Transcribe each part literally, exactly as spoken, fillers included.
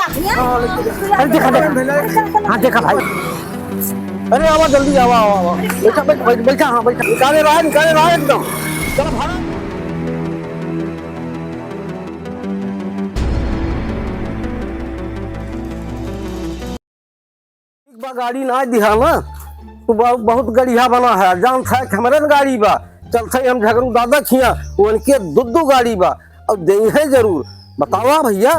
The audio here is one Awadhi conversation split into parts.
अरे देखा, देखा। हाँ, देखा भाई। अरे आवा, जल्दी आवा, आवा, आवा। बैठा, बैठ, बैठ, बैठा, हाँ, बैठा। निकाले रहा, निकाले रहा एकदम। चलो, भाड़ा। एक बार गाड़ी ना दिहा ना, तो बहु-, बहुत गड़िया बना है। जानत है कि हमरे न गाड़ी बा, चलत है हम झगरू दादा खिया, उनके दो दो गाड़ी बा, और देई है जरूर। बतावा भैया,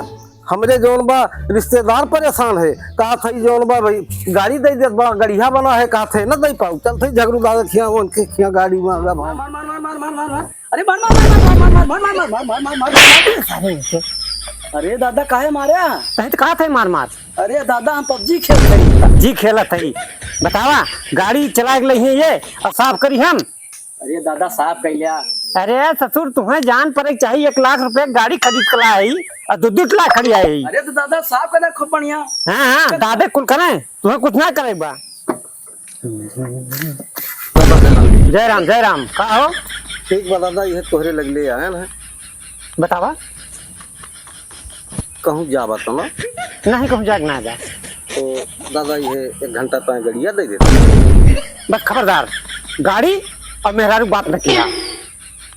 हमरे जौन बा रिश्तेदार परेशान है, कहत है जौन बा भाई गाड़ी दे देत, बड़ा गड़िया बना है, कहत है न दे पाऊ, चलत है झगरू दादा खिया, उनके खिया गाड़ी मांगा भाई। मार, मार, मार, मार, मार, मार, मार। अरे मार, मार, मार। अरे दादा, काहे मारा? तहीं तो कहत है मार, मार। अरे दादा, हम पबजी खेलत हई। पबजी खेलत हई? बतावा, गाड़ी चलाए के लइहे ये, और साफ करी हम। अरे दादा, साफ कइ लिया। अरे ससुर, तुम्हें जान पड़े के चाहिए, एक लाख रुपए की गाड़ी खरीद के लाए हई, और दो दो लाख खड़ी आई। अरे तो दादा, साफ कर दे, खूब बढ़िया। हाँ, हाँ, दादे कुल करें, तुम्हें कुछ ना करे बा। जय राम, जय राम। का हो? ठीक बा दादा, ये तोहरे लगले आयल है। बतावा। कहूँ जाबा तो ना? नहीं, कहूँ जाग ना जा। तो दादा, ये एक घंटा ताई गड़िया दे देता। बस खबरदार, गाड़ी और मेहरारू बात न किया।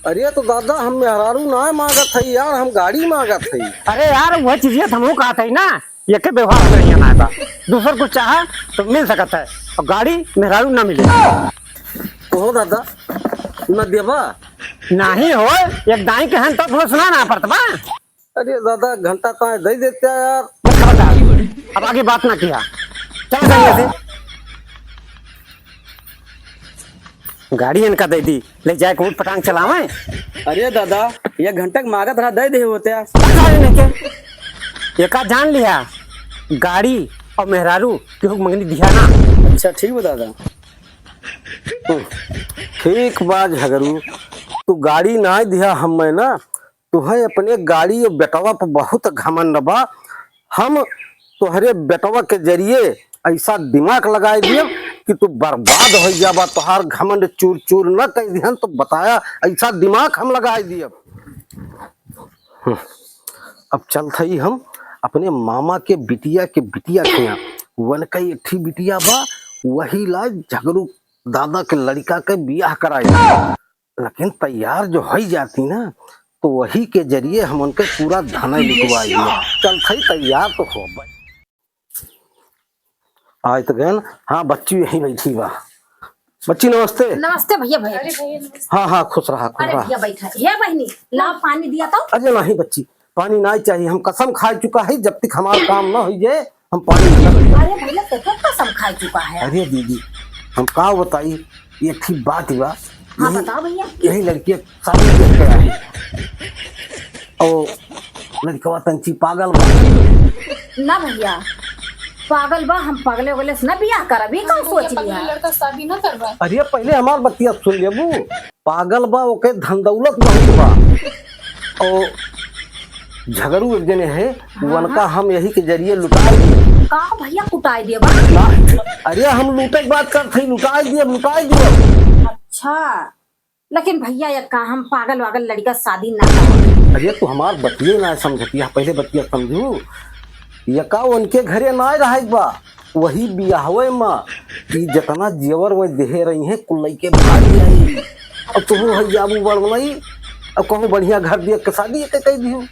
अरे तो दादा, हम मेहरारू ना मांगत हई यार, हम गाड़ी मांगत हई। अरे यार, वह चीजिया तो हमहू कहत हई ना, एके व्यवहार हमरे हियाँ ना बा। दूसर कुछ चाहा तो मिल सकत है, और गाड़ी मेहरारू ना मिले। कहो दादा, ना देबा? नहीं हो, एक दाई के हन तब हो सुना ना पड़त बा। अरे दादा, घंटा ताई दे देते यार। बस खबरदार, अब आगे बात ना किया। चल जल्दी से। गाड़ी इनका दे दी, ले जाए के उठ पटांग चलावे। अरे दादा, एक घंटा के मागत रहा, दे दे होते। बस आवे नहीं के। एका जान लिया, गाड़ी और मेहरारू केहू के मंगनी दिया ना। अच्छा, ठीक बा दादा। हम्म, ठीक बा झगरू, तू गाड़ी ना दिया हमें ना, तुहे अपने गाड़ी और बेटवा पर बहुत घमंड बा। हम तोहरे बेटवा के जरिए ऐसा दिमाग लगाए दियब कि तू बर्बाद हो जाबा, तोहार घमंड चूर चूर न कर दिहन तो बताया, ऐसा दिमाग हम लगाए दियब। हम्म, अब चलत हई हम अपने मामा के बिटिया के बिटिया के यहाँ। वन का एक ठी बिटिया बा, वही ला झगरू दादा के लड़का के बियाह कराए। लेकिन तैयार जो होई जाती ना, तो वही के जरिए हम उनके पूरा धन लुटवाई। चल थई तैयार तो हो भाई। आय तो गन, हाँ, बच्ची यहीं बैठी बा। बच्ची नमस्ते। नमस्ते भैया, भैया। अरे भैया, नमस्ते। हाँ, हाँ, खुश रहा, खुश अरे रहा। भैया बैठा। हे बहिनी, लाओ पानी दिया तो। अरे नहीं बच्ची, पानी नहीं चाहिए, हम कसम खा चुका है, जब तक हमारा काम ना हो जाए, हम पानी नहीं पीएंगे। अरे भैया, तो, तो कसम खा चुका है। अरे दीदी, हम का बताई, एक ही बात बा। हाँ, यही, बताओ भैया। यही लड़की शादी देख के आई। और लड़कवा तंची पागल बा। ना भैया, पागल बा, हम पागले उगले से ना बियाह करब, ई कौन सोच लिया? लड़का शादी ना करबा। अरे पहले हमार बतिया सुन लेबू। पागल बा, ओके धन दौलत बहुत बा। और झगड़ू एक जने है, हाँ, वनका हाँ। हम यही के जरिए लुटाए दिए। का भैया कुटाए देबा? ना, अरे हम लूटे के बात करत हई, लुटाए दिए, लुटाए दिए। अच्छा, लेकिन भैया एक का हम पागल वागल लड़का शादी ना करब। अरे तू हमार बतिये ना समझतिया, पहले बतिया समझू। यका उनके घरे ना रहे बा, वही बियाहवे मा ई जतना जेवर वो देहे रही है, कुल लइके भाग जाई। अब तू है जाबू बड़ बनाई, अब कहूँ बढ़िया घर देख के शादी के कह दियो।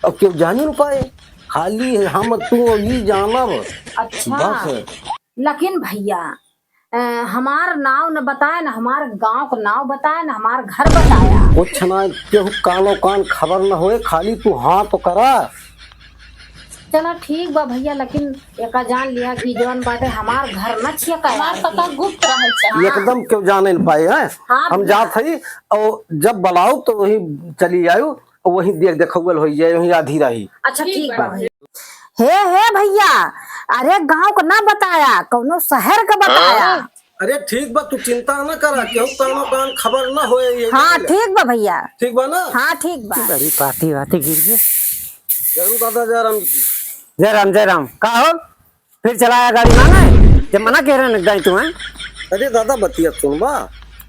अब क्यों जानी न पाए, खाली है हम तू ई जानब। अच्छा। बस। लेकिन भैया, अ, हमार नाव न बताया, न हमार गांव का नाव बताया, न हमार घर बताया। कुछ ना, केहू कानो कान खबर न होए, खाली तू हाँ तो करा। चला ठीक बा भैया, लेकिन एका जान लिया कि जौन बाटे हमार घर न छिया का हमार यार। पता गुप्त रहे चाहे। एकदम क्यों जाने न पाए हैं। हाँ हम भैया। जात हई और जब बुलाओ तो वहीं चली आयो और वहीं देख देखौल हो जाए, वहीं आधी रही। अच्छा ठीक ठीक बा बा। भैया। हे, हे भैया, अरे गांव का ना बताया, कौनो शहर का बताया। अरे ठीक बा, तू चिंता ना करा, केहू कानो कान खबर ना होए ये हाँ, जान ले। ठीक बा भैया। ठीक बा ना? हाँ, ठीक बा। अरे पाती वाती गिर गए। जरूर दादा जय राम जी। जय राम, जय राम। का हो? फिर चलाया गाड़ी मांगे? जब मना कह रहे हैं, नहीं तू हैं? अरे दादा बतिया सुनबा,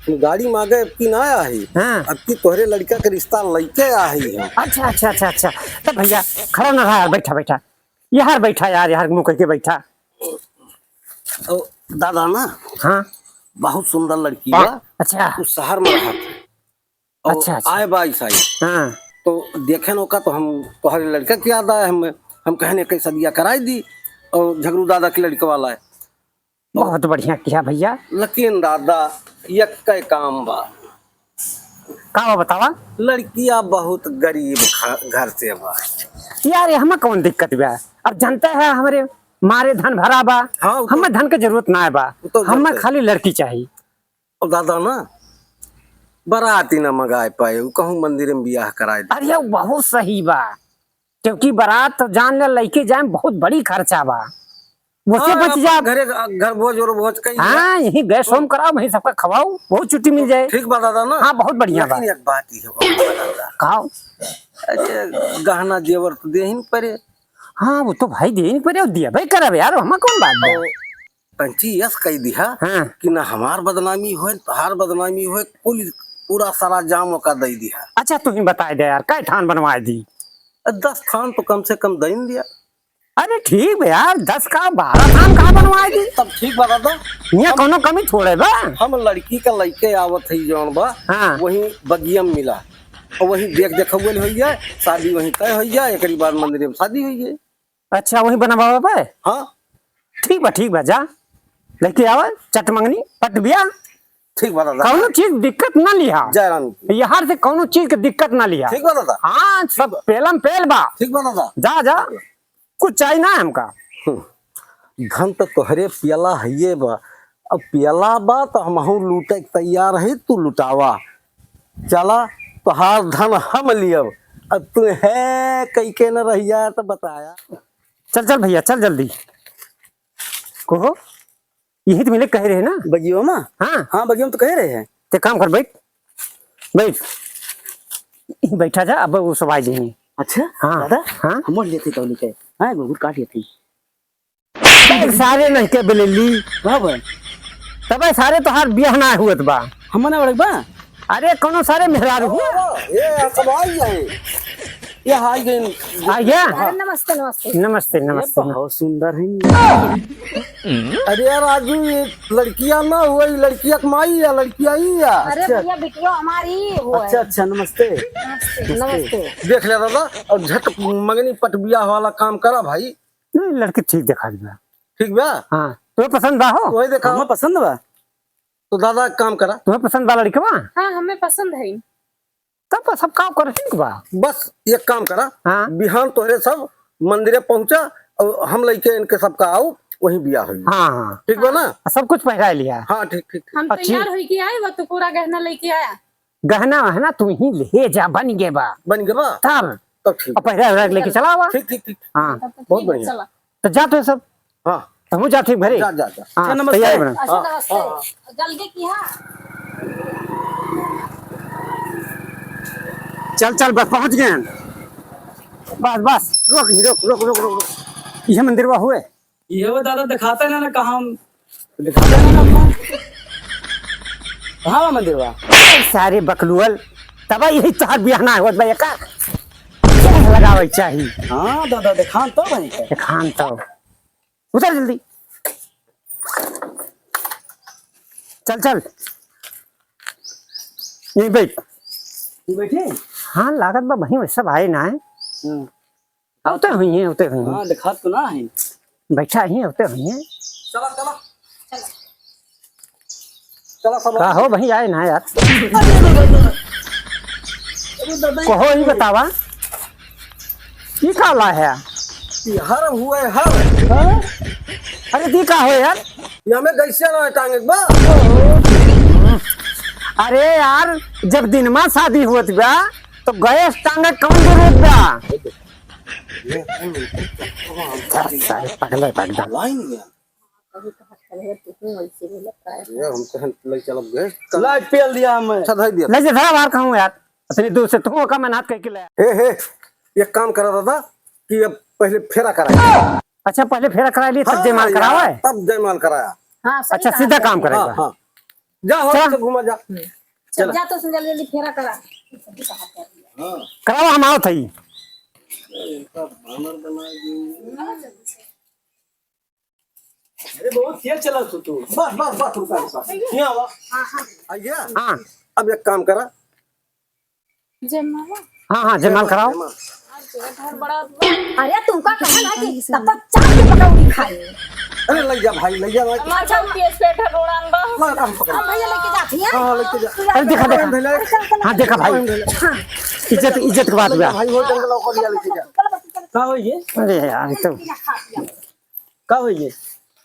तू गाड़ी मांगे अब की ना आही। हाँ। अब की तोहरे लड़का के रिश्ता लइके आही है। अच्छा, अच्छा, अच्छा, अच्छा। तब भैया खड़ा ना रहा, बैठा, बैठा। यार बैठा यार, यार मुँह कइके बैठा। ओ, दादा ना, हाँ। बहुत सुंदर लड़की बा। अच्छा। उ शहर में रहत है। और अच्छा, अच्छा। आए बा ई साइड। हाँ। तो देखेन ओका तो हम तोहरे लड़का के याद आए, हम, हम कहने कहीं सदिया कराई दी और झगरू दादा के लड़के वाला है। बहुत बढ़िया किया भैया। लेकिन दादा, यक्के काम बा। का बा बतावा? लड़किया बहुत गरीब घ-, घर से बा। यार, ये हमें कौन दिक्कत बा? अब जानते हैं हमरे मारे धन भरा बा। हाँ, वो तो हमें धन के जरूरत ना बा। वो तो हमें जानते हैं। खाली लड़की चाहिए। और दादा ना, बारात ही ना मंगाए पाए, उ कहूँ मंदिर में बियाह कराए दे। अरे, वो बहुत सही बा, क्योंकि बारात तो जान ले, लइके जाए में बहुत बड़ी खर्चा बा, वो से हाँ, बच अपन जा। घरे, घर भोज और भोज कई हाँ, यहीं गैस होम कराओ, वहीं सबका खवाओ, बहुत छुट्टी मिल जाए। ठीक बा दादा ना। हाँ, बहुत बढ़िया बा। लेकिन एक बात ही है, खाओ। अरे, गहना जेवर तो दे ही न पड़े। हाँ, वो तो भाई दे ही न पड़े, दिया भाई करब यार, हमें कौन बात बा? और पंची यस कह दिहा हाँ। कि ना हमार बदनामी होए, तोहार बदनामी होए, कुल पूरा सारा जाम ओका दे दिहा। अच्छा, तू ही बताए दे यार, कै थान बनवाए दी? दस थान तो कम से कम दइन दिया। अरे ठीक बा यार, दस का बारह थान का बनवाए दी? तब ठीक बा दादा। यहाँ हम, कौनो कमी थोड़े बा। हम लड़की का लइके आवत है जौन बा, हाँ। वहीं बगिया में मिला, और वहीं देख देख हुए हो जाए, शादी वहीं तय हो जाए, एक बाद मंदिर में शादी हो जाए। अच्छा, वहीं बनवावे पे? हाँ। ठीक बा, ठीक बा, जा। लेके आवा, चट मंगनी, पट बिया। ठीक बा दादा। कौनो चीज दिक्कत ना लिहा। जय राम जी। यार से कौनो चीज के दिक्कत ना लिहा। ठीक बा दादा। हाँ, सब पेलम पेल बा। ठीक बा दादा। जा, जा। कुछ चाहिए ना हमका। हम्म। धन तो तोहरे पियला हइये बा। अब पियला बा तो हमहू लूटे के तैयार है, तू लुटावा। चला, तोहार धन हम लियब। अब तू है कई के न रह जाए तो बताया। चल, चल भैया, चल जल्दी। कहो, यही तो मिले कहे रहे ना? बगियो में? हाँ। हाँ, बगियो में तो कहे रहे हैं। ते काम कर, बैठ, बैठ। यहीं बैठा जा, अब वो सब आ जाएंगे। अच्छा, हाँ, दादा, हाँ। हम लेते तो लेके, हाँ, घुघुर काट लेते। सारे नहीं के बिलेली। का बा? तबे सारे तोहार बियाह ना हुअत बा। हम ना बड़क बा? अरे, कौनो सारे मेहरारू हो। ए, सब आई गए। ये आई गए। आ गया? हाँ। अरे, नमस्ते, नमस्ते। नमस्ते, ये नमस्ते। बहुत सुंदर है। अरे यार, राजू, ये लड़कियां ना हुआ, ये लड़कियां के माई या लड़कियां ही या। अरे अच्छा। भैया, बिटिया हमारी ही हुआ है। अच्छा, अच्छा, नमस्ते। नमस्ते, नमस्ते। देख ले दादा, और झट मंगनी पट बियाह वाला काम करा भाई। नहीं, लड़की ठीक देखा दिया। ठीक बा? हाँ, तुम्हें पसंद बा हो? वही देखा। हमें पसंद बा। तो दादा, एक काम करा। तुम्हें पसंद बा लड़कवा? हाँ, हमें पसंद है। तब बस, अब का कर, ठीक बा। बस एक काम करा, हाँ। बिहान तोहरे सब मंदिरे पहुँचा और हम लइके इनके सबका आओ, वहीं बियाह होई। हाँ, हाँ। ठीक बा ना? आ, सब कुछ पहिरा लिया। हाँ, ठीक, ठीक, ठीक। हम अच्छी तैयार होई के आए, वो तो पूरा गहना लेके आया। गहना वहना तू ही ले जा, बन गे बा। बन गे बा? तब। तब ठीक। अब पहिरा वहिरा के लेके चला आवा। ठीक, ठीक, ठीक। हाँ। तब तो बहुत ठीक है, बढ़िया। चला। तो जा तो सब। हाँ। हमहू जात ही घरे। जा, जा, जा। हाँ, अच्छा, नमस्ते। तैयार बना। अच्छा, हाँ, नमस्ते। हाँ, हाँ। जल्दी की, हाँ। चल, चल, बस पहुँच गए हैं। बस, बस, रोक, रोक, रोक, रोक, रोक, रोक। ये मंदिरवा हुए? ये वो दादा दिखाते ना, ना कहाँ हम, दिखाते ना, ना कहाँ। कहाँ बा मंदिरवा? सारे बकलुअल, तब यही तोहार बियाह ना होत बा, एका लगावे चाही। हाँ दादा, दिखान तो भाई। दिखान तो। उतर जल्दी। चल, चल। यहीं बैठ। तू बैठे? हाँ, लागत बा वहीं, वैसा भाई ना है। हाँ। होते हुई हैं, होते हुई हैं। हाँ, दिखात तो ना है। बैठा ही होते हुई हैं। चला, चला। चला, सब का हो भाई, आए ना यार। अरे दादा, कहो, ई बतावा, ई का ला है? ई हर हुए हर। हाँ? अरे, ई का हो यार? ई हमें कैसे ना टांगे बा? अरे यार, जब दिन में शादी होत बा, तो गैस टांगे कौन जरूरत बा? सारे पगले, पगला। लाइन में। ये हम कहन ले चलब गए। लाइट पेल दिया हमें। अच्छा, धर दिया। ले जा, धरा बाहर कहूँ यार। इतनी दूर से तू का मेहनत करके ले। हे, हे, एक काम करा दादा कि अब पहले फेरा कराए। अच्छा, पहले फेरा कराए लिए, तब हाँ, जयमाल यार, करावा है? तब जयमाल कराया। हाँ, सही अच्छा, कहा सीधा आपने। काम करेगा। हाँ, हाँ। जा, हो, चला। तो घुमा जा। हम्म। चल, चला। जा तो जल्दी, जल्दी फेरा करा। करावा, हम आओ थई। इनका बानर बना दिए। अरे बहुत तेज चला तू, तू। बस, बस, बस, रुका, रुका। यहाँ आवा। आ गया? हाँ। अब एक काम करा। जयमाला? हाँ, हाँ, जयमाल कराओ। जयमाल। अरे तुमका कहा ना कि तब तक चाट के पकौड़ी खाई। अरे ले जा भाई, ले जा भाई। अच्छा, पेट है, रोड़ा अंडा। ला, ला, हम पकड़। हाँ, भैया लेके जाती हैं। हाँ, हाँ, लेके जा। अरे देखा, देखा। ले ले। हाँ, देखा भाई। हाँ, ले ले। इज्जत, इज्जत की बात बा। भाई हो जंगल को लिया लेके जा। का हो ये? अरे यार, ये तो का हो ये?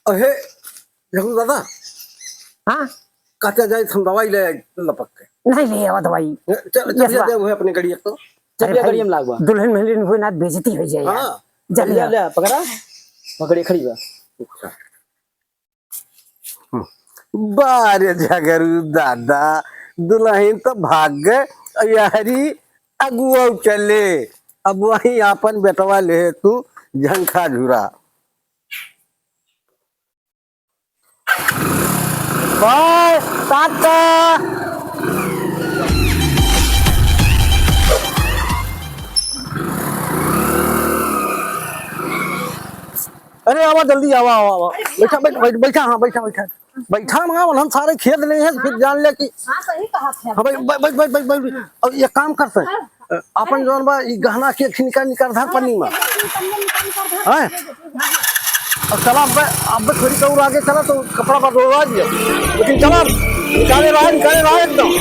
अहे, जगरू दादा। हाँ? कहते जाए हम दवाई ले आए लपक के। नहीं ले आवा दवाई। चल, चल, यस बा। दे, वो है अपने गाड़ी एक तो। चल, अरे भाई, गाड़ी में लाग बा। दुल्हन महलिन हुए ना, बेइज्जती हो जाए यार। हाँ। जल्दी ले, आ। ले, पकड़ा। पकड़े खड़ी बा। अच्छा। हम्म। बारे जगरू दादा, दुल्हन तो भाग गए, यारी अगुआ चले। अब वहीं आपन बेटवा ले तू झंखा झुरा। बाय, टाटा। अरे आवा, जल्दी आवा, आवा, आवा। बैठा, बैठ, बैठ, बैठा, हाँ, बैठा, बैठा। बैठा ना, हम सारे खेद ले हैं, फिर जान ले कि हाँ, सही कहा थे। हाँ, भाई, बैठ, बैठ, बैठ, बैठ, बैठ। अब ये काम करते हैं। हाँ। अ, आपन जौन बा, ई गहना के एक निकाल, निकाल धर पन्नी में। हैं? अब चला, अब, अब थोड़ी और आगे चला तो कपड़ा बदलवा दिया। लेकिन चला, निकाले रहा, निकाले रहा एकदम।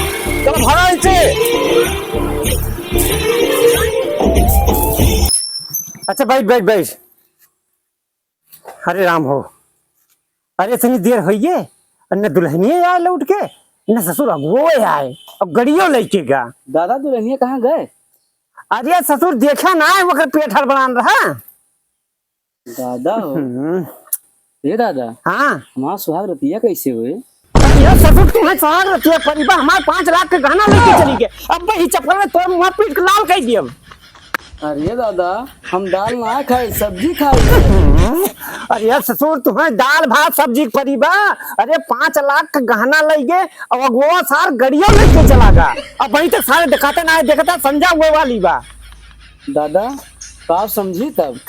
चला, भागा इसे। अच्छा, बैठ, बैठ, बैठ। अरे राम हो, अरे इतनी देर होइए, न दुल्हनिया आए लौट के, न ससुर अगुओ आए, और गड़ियो लइके गा। दादा, दुल्हनिया कहाँ गए? अरे ससुर, देखा ना है, ओकर पेट हड़बड़ान रहा। दादा हो। हम्म। ए दादा। हाँ। हमार सुहाग रतिया कैसे होए? अरे ससुर, तुम्हें सुहाग रतिया परी बा, हमार पाँच लाख के गहना लेके चली गए। अब भाई चप्पल में तोर मुँह पीट के लाल कर दियब। अरे दादा, हम दाल ना खाए, सब्जी खाए। हम्म, अरे यार ससुर, तुम्हें दाल भात सब्जी के परी बा। अरे पाँच लाख का गहना लइ गए, अब अगुआ सार गड़ियो लेके चला गा। अब वहीं तक सारे दिखाते ना है, देखता समझा हुए वाली बा। दादा, का समझी तब?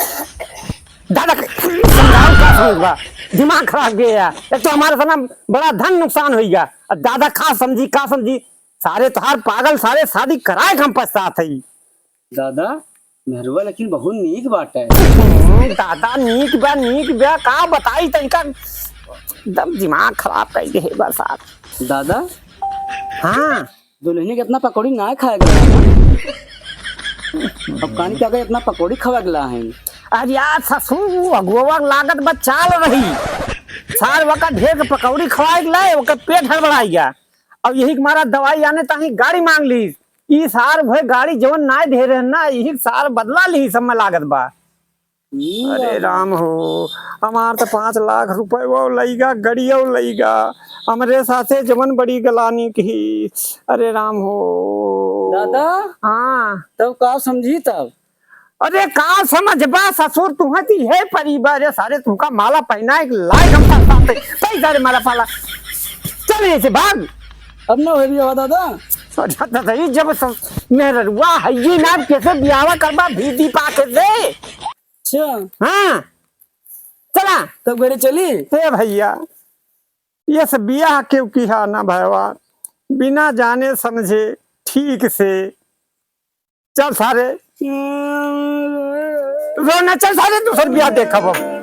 दादा, समझाओ का समझ बा? दिमाग खराब गया यार। एक तो हमारे साथ ना बड़ा धन नुकसान होइगा। अब दादा का समझी, का समझी? सारे तोहार पागल, सारे शादी कराए के हम पछतात हई। दादा, मेहरुआ लेकिन बहुत नीक बाटे। हम्म, दादा, नीक बा, नीक बा, का बताई तनिका, एकदम दिमाग खराब कर दे बा साहब। दादा? हाँ। दुल्हनी के इतना पकौड़ी ना खाए के रहा। अब कानी क्या कहे, इतना पकौड़ी खवाए के ला है। अरे यार ससुर, वो अगुआ लागत बा चाल रही। सार वका ढेर के पकौड़ी खवाए के लाए, ओकर पेट हड़बड़ाई गया। अब यही के मारा दवाई आने ताही गाड़ी मांग ली। ई सार भय गाड़ी जवन नाय दे रहे ना, यही सार बदला ली, सब में लागत बा। अरे राम हो, हमार तो पाँच लाख रुपए वो लइगा, गड़ियो लइगा, हमरे साथे जवन बड़ी गलानी की। अरे राम हो। दादा? हाँ। तब का समझी तब? अरे का समझबा ससुर, तुहे ती है परी बा। अरे सारे तुमका माला पहनाए के लायक हम साथ साथ। कई सारे माला पाला। चल यहाँ से भाग। अब ना होई बियाह दादा। अच्छा दादा, ई जब स-, मेहरुआ है ये ना, कैसे बियाह करबा भीती पाके से? अच्छा। हाँ। चला। तब घरे चली? ए भैया, ये सब बियाह क्यों किहा ना भयवा, बिना जाने समझे ठीक से। चल सारे। रो ना, चल सारे, दूसर बियाह देखब हम।